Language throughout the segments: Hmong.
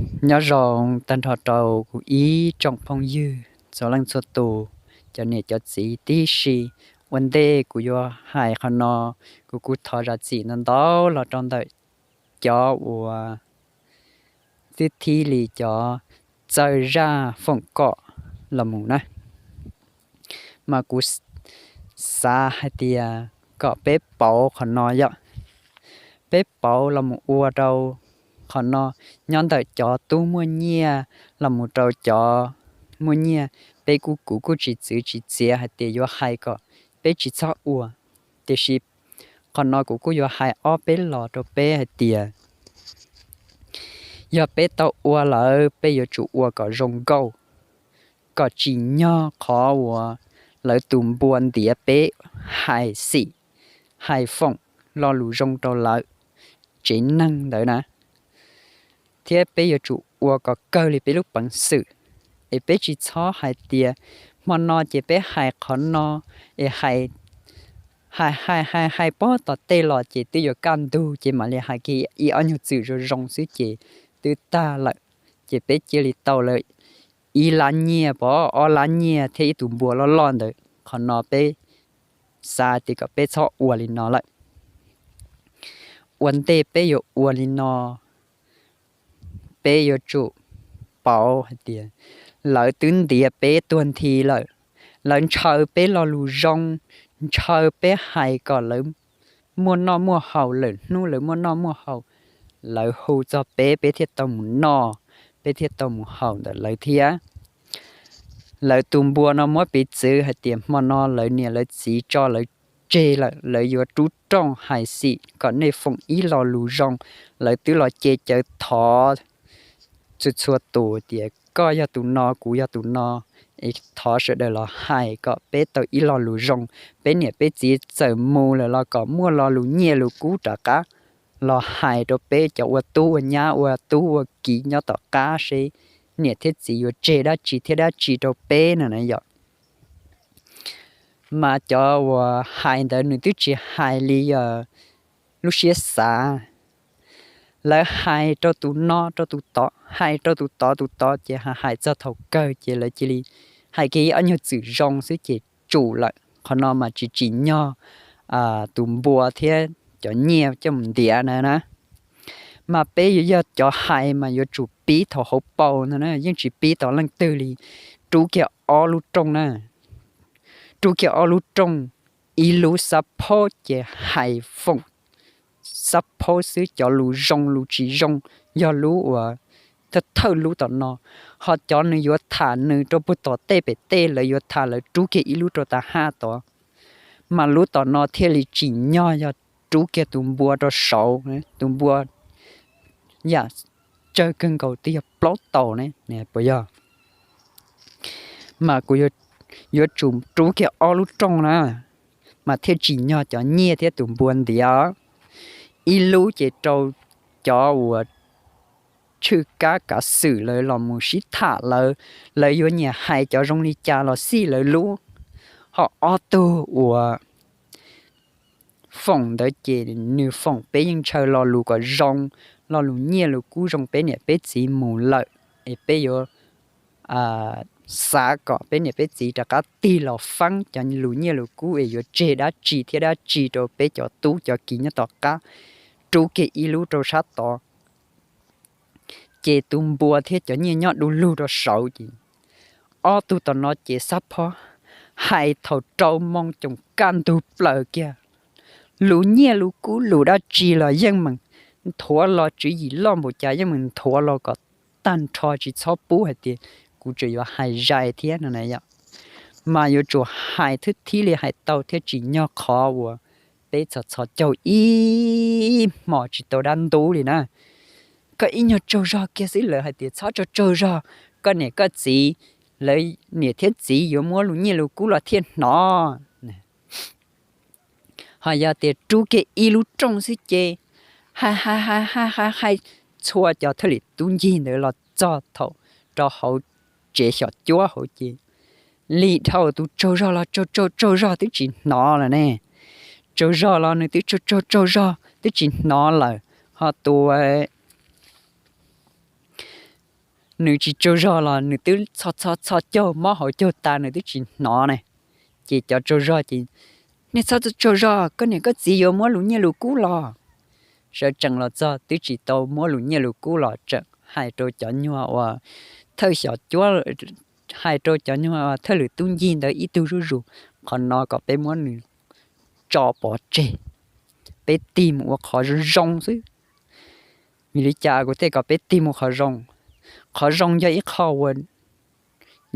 Nyob zoo tag nrho rau kuv ib tsoom phooj ywg txhua leej txhua tus, cov niam cov txiv tib si. Ua ntej kuv yuav hais qhov no, kuv kuj thov zam txim ntau ntau los rau ntawm cov uas twb thib li cov txawj zaj foom kom los mus na. Mas kuv xav hais tias kom peb pauv qhov no yom, peb pauv los mus ua rau qhov no nyob ntawm cov tub muaj nyiaj los mus rau cov muaj nyiaj. Peb kuj, kuv kuj tsis txwv tsis txiav hais tias yuav hais kom peb tsis txhob ua, tiam sis qhov no kuv kuj yuav hais ob peb los rau peb hais tias yog peb tau ua lawm peb yuav tsum ua kom zoo nkauj, kom tsim nyog qhov uas lawv tus npua ntiav peb hais xim, hais foom lo lus zoo rau lawv tsev neeg ntawd na. Thiab peb yuav tsum ua kom kawg li peb lub peev xwm, es peb tsis txhob hais tias hmo no ces peb hais qhov no, es hais hais hais hais hais pob tom tej los ces twb yuav kaj ntug ces mam li hais kiag ib ob nyuag txwm zoo zoo xwb ces twb tag lawm. Ces peb cia li tau lawv ib lab nyiaj pov ob lab nyiaj thiab ib tus npua loj loj ntawd. Qhov no peb xav tias kom peb txhob ua li no lawm. Ua ntej peb yuav ua li no, peb yuav tsum pauv hais tias lawv twb ntiav peb tuag nthi lawm, lawv ntshaw peb lo lus zoo, ntshaw peb hais kom lawv muaj noj muaj haus, lawm hnub lawv muaj noj muaj haus, lawv hu txog peb, peb thiaj tau mus noj, peb thiaj tau mus haus ntawm lawv thiab. Lawv tus npua no muab piv txwv hais tias hmo no lawv niam lawv txiv tso lawv tseg lawm, lawv yuav rub rooj hais xim kom nej foom ib lo lus zoo, lawv twb los ce cawv thov txhua txhua tus tias koj yog tus no kuv yog tus no, es thov sawv daws los hais kom peb tau ib lo lus zoo. Peb niam peb txiv txawm mus lawm los kom muaj lo lus nyiaj lus kub rov qab los hais rau peb cov ua tub ua nyab ua tub ua kiv nyob tom qab seb niam thiab txiv yuav tseg dab tsi thiab dab tsi rau peb no na yom. Mas cov uas hais ntawd nws twb tsis hais li yog lub siab xav, lawv hais rau tus no rau tus tod, hais rau tus tod tus tod ces hais txog thaum kawg ces lawv cia li hais kiag ib ob nyuag txwm zoo xwb ces tsum lawm. Qhov no mas tsis tsim nyog tus npua thiab cov nyiaj coj mus ntiav na na. Mas peb yuav yog cov hais mas yuav tsum pib thaum hauv paus ntag na, yeej tsis pib tau leej twg li. Rub kiag ob lub rooj na, rub kiag ob lub rooj, ib lub xab phob ces hais foom xab phob xwb, cov lus zoo lus tsis zoo yog lub uas thawj thawj lub tom no, ho cov nws yuav tham nws rau puag tom tej pem tej lawv yuav tham lawv rub kiag ib lub rau tas haj tod. Mas lub tom no thiaj li tsim nyog yog rub kiag tus npua rau saud, tus npua yam tsawg kawg nkaus twb yog plaub tau ne, puas yog? Mas kuv yuav tsum rub kiag ob lub rooj na, mas thiaj tsim nyog cov nyiaj thiab tus npua ntiav. Ib lub ces rau cov uas tshwj kab kav xwm lawv los mus sib tham lawv, lawv yuav nyiam hais cov zoo li cas los xij lawv lub. Ho ob tug uas foom ntawd ces nws foom peb yeej ntshaw lo lus kom zoo, lo lus nyiaj lus kub zoo peb niam peb txiv mus lawm, es peb yuav xav kom peb niam peb txiv rov qab tig los feeb cov lus nyiaj lus kub es yuav tseg dab tsi thiab dab tsi rau peb cov tub cov kiv nyob tom qab. Rub kiag ib lub rau sab tod, ces tus npua thiab cov nyiaj nyob du lug rau saud ces ob tug tom no ces xab phob hais thaum rau moo coom kaj ntug plaws kiag. Lus nyiaj lus kub lus dab tsi los yeej meem nthuav los, tswv yim loj npaum cas yeej meem nthuav los kom tag nrho tsis txhob pub hais tias kuv tseem yuav hais zais thiab no na yom. Mas yuav tsum hais thwb thib li hais tau thiaj tsim nyog qhov uas peb txhos txhos caug ib hmos tsis tau dab ntub li na. Koj ib nyuag tsaug zog kiag xwb lawv hais tias txhob tsaug tsaug zog, koj niam koj txiv, lawv niam thiab txiv yuav muab lus nyiaj lus kub los thiaj hnov. Ho yog tias rub kiag ib lub rooj xwb ces hais hais hais hais hais txhua cov thwj lim tub ncig ntawd los txog thaum rau hauv tsev xyom cuab hauv ces lig dhau tus tsaug zog los tsaug tsaug tsaug zog twb tsis hnov lawm ne. Tsaug zog los nws twb tsaug tsaug tsaug zog twb tsis hnov lawm. Ho tus Nws tsis tsaug zog los nws twb txho txho txho caug mob hauv caug tas nws twb tsis hnov ne. Ces cov tsaug zog ces, nej txhob tsaug zog, koj niam koj txiv yuav muab lus nyiaj lus kub los. Sawv tsees los txog twb tsis tau muab lus nyiaj lus kub los tseem hais rau cov nyuag uas thawj xyov cuab, hais rau cov nyuag thawj lwm tub ncig ntawd ib tug zuj zus, qhov no kom peb muab nws tso pov tseg, peb tig mus ua qhov zoo zoo xwb. Vim li cas kuv thiaj kom peb tig mus qhov zoo? Qhov zoo yog ib qho uas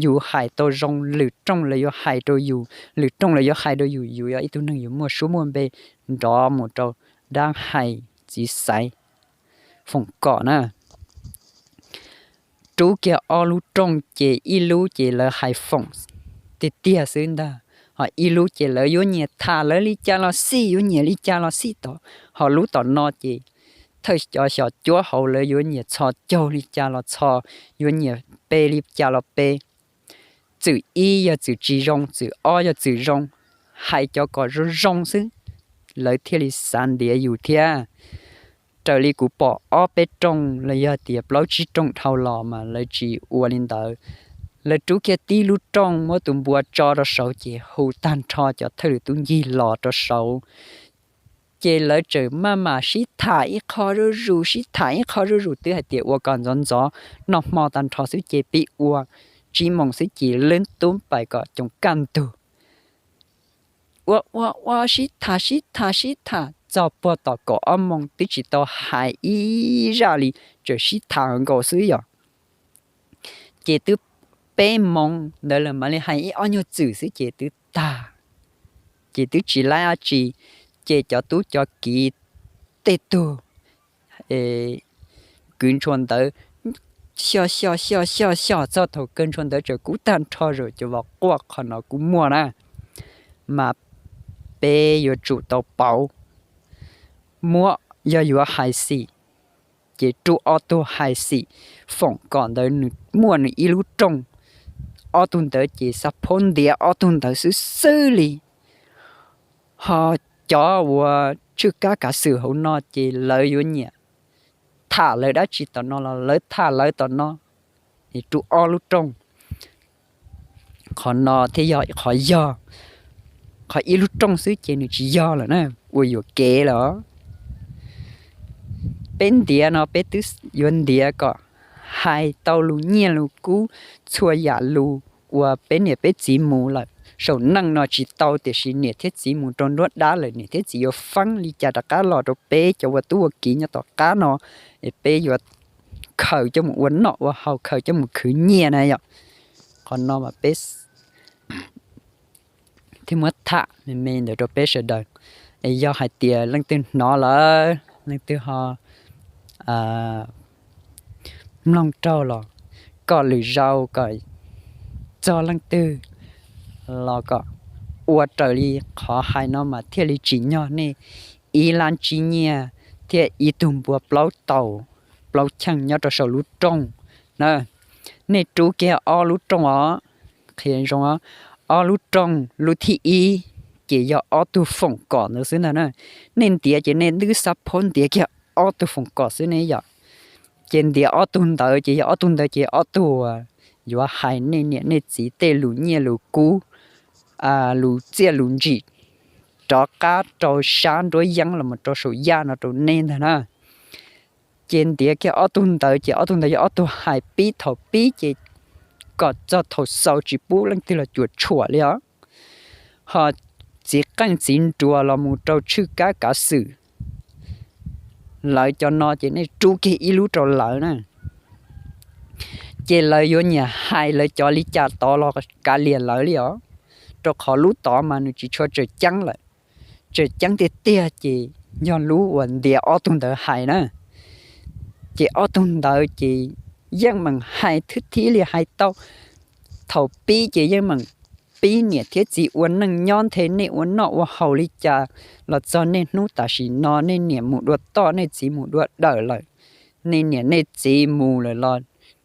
yus hais tau zoo, lwm rooj lawv yuav hais rau yus, lwm rooj lawv yuav hais rau yus, yus yog ib tug neeg yus muaj suab muaj npe nrov mus rau dab hais txiv xaiv foom kom na. Rub kiag ob lub rooj ces ib lub ces lawv hais foom tiag tiag xwb ntag, ho ib lub ces lawv yuav nyiam tham lawv li cas los xij, yuav nyiam li cas los xij tod. Ho lub tom no ces thawj cov xyov cuab hauv lawv yuav nyiam txhos caug li cas los txhos, yuav nyiam pe li cas los pe. Txwm ib yog txwm tsis zoo, txwm ob yog txwm zoo, hais cov kom zoo zoo xwb, lawv thiaj li xav ntiav yus thiab. Raws li kuv pom ob peb rooj los yog tias plaub tsib rooj dhau los mas lawv tsis ua li ntawd. Lawv rub kiag tib lub rooj, muab tus npua tso rau saud ces hu tag nrho cov thawj lwm tub ncig los rau saud. Ces lawv tseem maj mam sib tham ib qho zuj zus, sib tham ib qho zuj zus, twb hais tias ua kom ntxov ntxov, noj hmo tag nrho xwb ces pib ua, tsib moos xwb ces lwb tub pais kom coom kaj ntug. Ua ua ua sib tham sib tham sib tham txog puag tom kaum ob moos twb tsis tau hais ib zaj li, tseem sib tham nkaus xwb yom. Ces twb peb moos ntawd lawm mam li hais ib ob nyuag txwm xwb ces twb tag, ces twb tsis laib dab tsi. Ces cov tub cov kiv tej tug kwv ntshua ntawd xyo xyo xyo xyo xyo txog thaum kawg ntshua ntawd tseem kub tag nrho zaum cov vos quaj qhov no kuj muaj na. Mas peb yuav tsum tau pauv, muab, yog yuav hais xim ces rub ob tug hais xim foom kom ntawd nws muaj nws ib lub rooj, ob tug ntawd ces xab phaub ntiav ob tug ntawd xwb xwb li. Ho cov uas tshwj kab kav xwm hauv no ces lawv yuav nyiam tham lawv dab tsi tom no los lawv tham lawv tom no, es rub ob lub rooj. Qhov no thiaj yog qhov yog, qhov ib lub rooj xwb ces nws tsis yog lawm na, ua yuam kev lawm. Peb ntiav no peb twb yuav ntiav kom hais tau lus nyiaj lus kub, txhua yam lus uas peb niam peb txiv mus lawm. Saum neej no tsis tau tiam sis niam thiab txiv mus rau nruab dab lawm niam thiab txiv yuav feeb li cas rov qab los rau peb cov ua tub ua kiv nyob tom qab no, es peb yuav khaws coj mus ua noj ua haus, khaws coj mus khwv nyiaj na yom. Qhov no mas peb thiaj muab tham me me ntawd rau peb sawv daws. Es yog hais tias leej twg hnov lawm, leej twg ho mloog raug los kom lwm zaus kom txog leej twg los kom ua raws li qhov hais no mas thiaj li tsim nyog nej ib lab tsib nyiaj thiab ib tug npua plaub taus plaub cheej nyob rau saum lub rooj na. Nej rub kiag ob lub rooj os, qhia zoo, ob lub rooj lub thib ib ces yog ob tug foom kom ntawd xwb ntag na. Nej ntiav ces nej twb xab phaub ntiav kiag ob tug foom kom xwb ne yom. Ces ntiav ob tug ntawd ces yog ob tug ntawd ces ob tug uas yuav hais nej niam nej txiv tej lus nyiaj lus kub, lus txiaj lus ntsim rov qab rau sab nruab yeeb los mus rau saum yaj no rau nej ntag na. Ces ntiav kiag ob tug ntawd ces ob tug ntawd yog ob tug hais pib thaum pib ces kom txog thaum xaus tsis pub leej twg los cuam tshuam li os. Ho txiv qeej txiv nruas los mus rau tshwj kab kav xwm, lawv cov no ces nej rub kiag ib lub rau lawv na. Ces lawv yuav nyiam hais lawv cov li cas tod los kav liam lawv li os, rau qhov lub tod mas nws tsis tshua tsawm ceeb lawm. Tsawm ceeb tiag tiag ces yog lub uas ntiav ob tug ntawd hais na. Ces ob tug ntawd ces yeej meem hais thwb thib li hais tau. Thaum pib ces yeej meem pib niam thiab txiv ua neej nyob nthe, nej ua noj ua haus li cas los txog nej hnub tam sim no nej niam mus dua toj nej txiv mus dua dawm lawm, nej niam nej txiv mus lawm los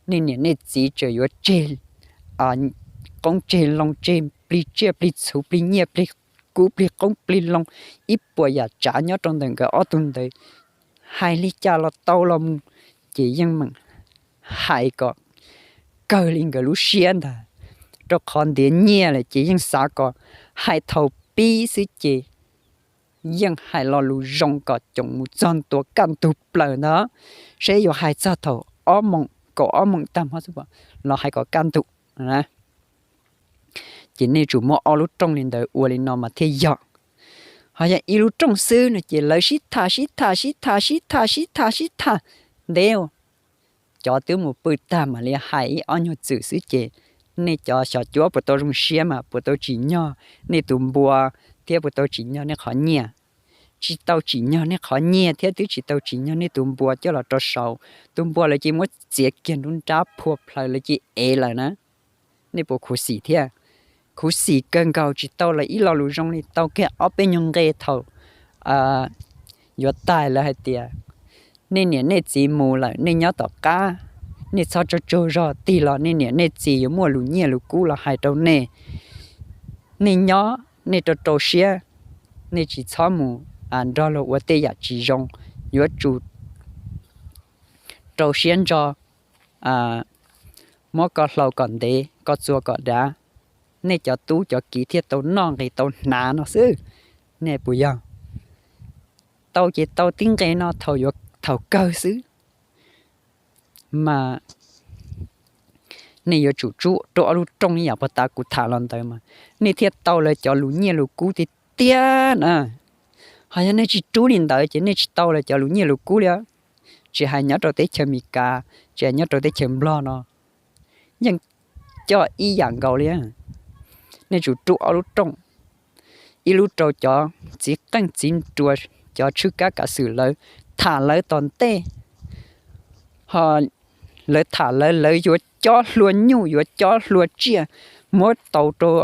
nej niam nej txiv tseem yuav tseg qoob tseg loo, tseg plig tsiaj plig txhuv plig nyiaj plig kub plig qoob plig loo ib puas yam tsav nyob rau ntawm nkawd ob tug ntawd. Hais li cas los tau los mus ces yeej meem hais kom kawg li nkawd lub siab ntag, rau qhov ntiav nyiaj lawm ces yeej xav kom hais thaum pib xwb ces yeej hais lo lus zoo kom coom mus txog ntua kaj ntug plaws ntag, seb yuav hais txog thaum ob moos kaum ob moos tag hmo xwb los hais kom kaj ntug. Ces nej tsum muab ob lub rooj li ntawd ua li no mas thiaj yog. Ho yog ib lub rooj xwb no ces lawv sib tham sib tham sib tham sib tham sib tham sib tham ntev, cov twb mus pw tag mam li hais ib ob nyuag txwm xwb ces nej cov xyom cuab puas tau zoo siab mas puas tau tsim nyog nej tus npua thiab puas tau tsim nyog nej qhov nyiaj. Tsis tau tsim nyog nej qhov nyiaj thiab twb tsis tau tsim nyog nej tus npua coj los rau saud, tus npua lawv ces muab txiav kiag nruab nrab phua plhaws lawv ces ev lawm na. Nej puas khuv xim thiab? Khuv xim kawg nkaus, tsis tau lawv ib lo lus zoo li, tau kiag ob peb nyuag nqe thaum yuav tag lawv hais tias nej niam nej txiv mus lawm, nej nyob tom qab, nej txhob tsaug tsaug zog, tig los nej niam nej txiv yuav muaj lus nyiaj lus kub los hais rau nej. Nej nyob nej rau rau siab, nej tsis txhob mus nrog luag ua tej yam tsis zoo, yuav tsum rau siab ntso, muab koj hlau kom ntev, koj txua kom dav, nej cov tub cov kiv thiaj tau noj nqis tau hnav no xwb. Nej puas yog? Tau ces tau tib nqe no thaum yuav thaum kawg xwb, mas nej yuav tsum rub rau ob lub rooj ib yam puag ta kuv tham los ntawd mas nej thiaj tau lawv cov lus nyiaj lus kub tiag tiag na. Ho yog nej tsis rub li ntawd ces nej tsis tau lawv cov lus nyiaj lus kub li. Tsis hais nyob rau teb chaws Amelikas, tsis hais nyob rau teb chaws Nplog no yeej coj ib yam nkaus li. Nej tsum rub ob lub rooj, ib lub rau cov txiv qeej txiv nruas, cov tshwj kab kav xwm lawv tham lawv tom ntej, ho lawv tham lawv, lawv yuav cob hlua nyuj yuav cob hlua tsiaj, muab tau rau,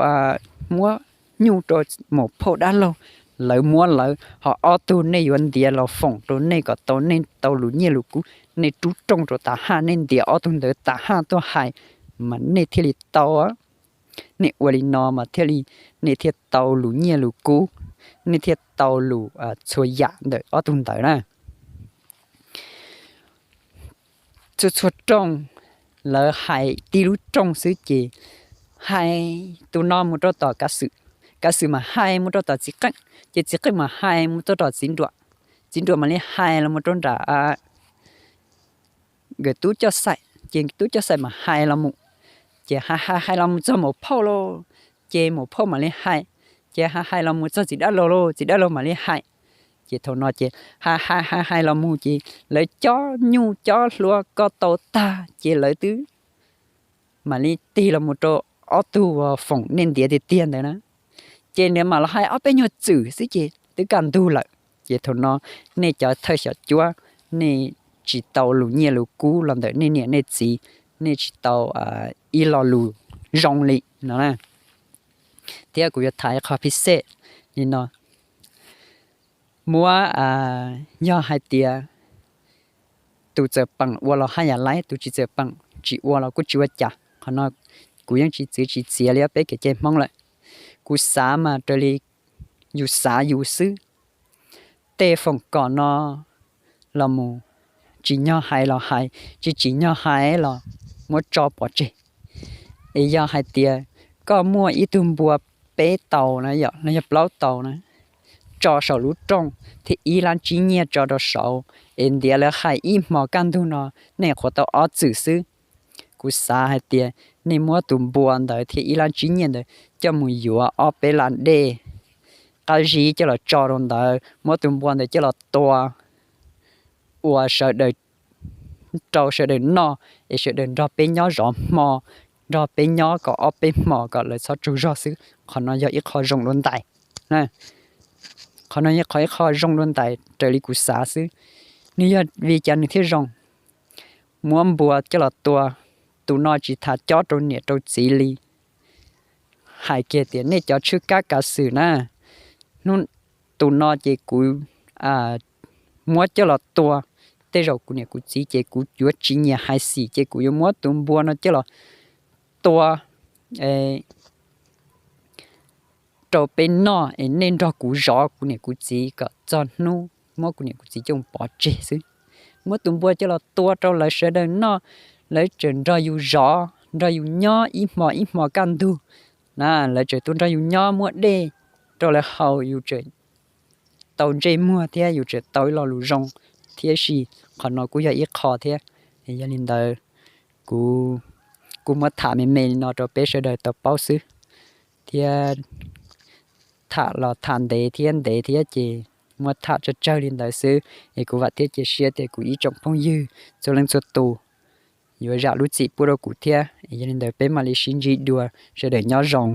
muab nyuj rau maum phauj dab laug, lawv muab lawv, ho ob tug nej yuav ntiav los foom rau nej kom tau nej tau lus nyiaj lus kub. Nej rub rooj rau tas haj, nej ntiav ob tug ntawd tas haj tuaj hais, mas nej thiaj li tau. Nej ua li no mas thiaj li, nej thiaj tau lus nyiaj lus kub, nej thiaj tau lus txhua yam ntawm ob tug ntawd na. Txhua txhua rooj lawv hais tib lub rooj xwb ces hais tus no mus rau tom kav xwm, kav xwm mas hais mus rau tom txiv qeej, ces txiv qeej mas hais mus rau tom txiv nruas, txiv nruas mam li hais los mus rau nram nkawd tub coj xaim, ces tub coj xaim mas hais los mus, ces hais hais hais los mus txog maum phauj lauj, ces maum phauj mam li hais, ces hais hais los mus txog txiv dab laug lauj, txiv dab laug mam li hais. Ces thaum no ces hais hais hais hais los mus ces lawv cob nyuj cob hlua ko tau tag ces lawv twb mam li tig los mus rau ob tug uas foom nej ntiav tiag tiag ntawd na. Ces nws mam los hais ob peb nyuag txwm xwb ces twb kaj ntug lawm. Ces thaum no nej cov thawj xyom cuab, nej tsis tau lus nyiaj lus kub los ntawm nej niam nej txiv, nej tsis tau ib lo lus zoo li no na. Thiab kuv yuav tham ib qho phij xej li no, muab, yog hais tias tus txawm peem ua los haj yam laib, tus tsis txawm peem tsis ua los kuj tsis ua cas. Qhov no kuv yeej tsis txwv tsis txiav li ob peb kev cai Hmoob lawm. Kuv xav mas raws li yus xav yus xwb. Tej foom kom no los mus tsim nyog hais los hais, tsis tsim nyog hais los muab tso pov tseg. Es yog hais tias koj muaj ib tug npua peb tau na, yog los yog plaub tau na, tso saum lub rooj thiab ib lab tsib nyiaj tso rau saud, es ntiav lawv hais ib hmo kaj ntug no, nej qhuav tau ob txwm xwb. Kuv xav hais tias nej muab tus npua ntawd thiab ib lab tsib nyiaj ntawd coj mus yuav ob peb lab dej qab zib coj los tso rau ntawd, muab tus npua ntawd coj los tua ua sawv daws, rau sawv daws noj, es sawv daws nrog peb nyob zov hmo, nrog peb nyob kom ob peb hmo kom lawv txhob tsaug zog xwb. Qhov no yog ib qho zoo dua ntais. Qhov no yog qhov ib qho zoo dua ntais raws li kuv xav xwb. Nws yog vim cas nws thiaj zoo? Muab npua coj los tua, tus no tsis tas cob rau niam rau txiv li. Hais kiag tias nej cov tshwj kab kav xwm na, hnub tus no ces kuv muab coj los tua, tej zaum kuv niam kuv txiv ces kuv yuav tsis nyiam hais xim ces kuv yuav muab tus npua no coj los tua rau peb noj es nej nrog kuv zov kuv niam kuv txiv kom txog hnub muab kuv niam kuv txiv coj pov tseg xwb. Muab tus npua coj los tua rau lawv sawv daws noj, lawv tseem nrog yus zov, nrog yus nyob ib hmo ib hmo kaj ntug na, lawv tseem tuaj nrog yus nyob muab dej rau lawv haus, yus tseem tau ntsej muag thiab yus tseem tau ib lo lus zoo thiab si. Qhov no kuj yog ib qho thiab. Yog li ntawd, kuv kuj muab tham me me li no rau peb sawv daws tau paub xwb, thiab tham los tham ntev thiab ntev thiab ces muab tham tsawg tsawg li ntawd xwb. Es kuv vam thiab cia siab tias kuv ib tsoom phooj ywg txhua leej txhua tus yuav zam lub txim pub rau kuv thiab. Yog li ntawd peb mam li sib ntsib dua, sawv daws nyob zoo.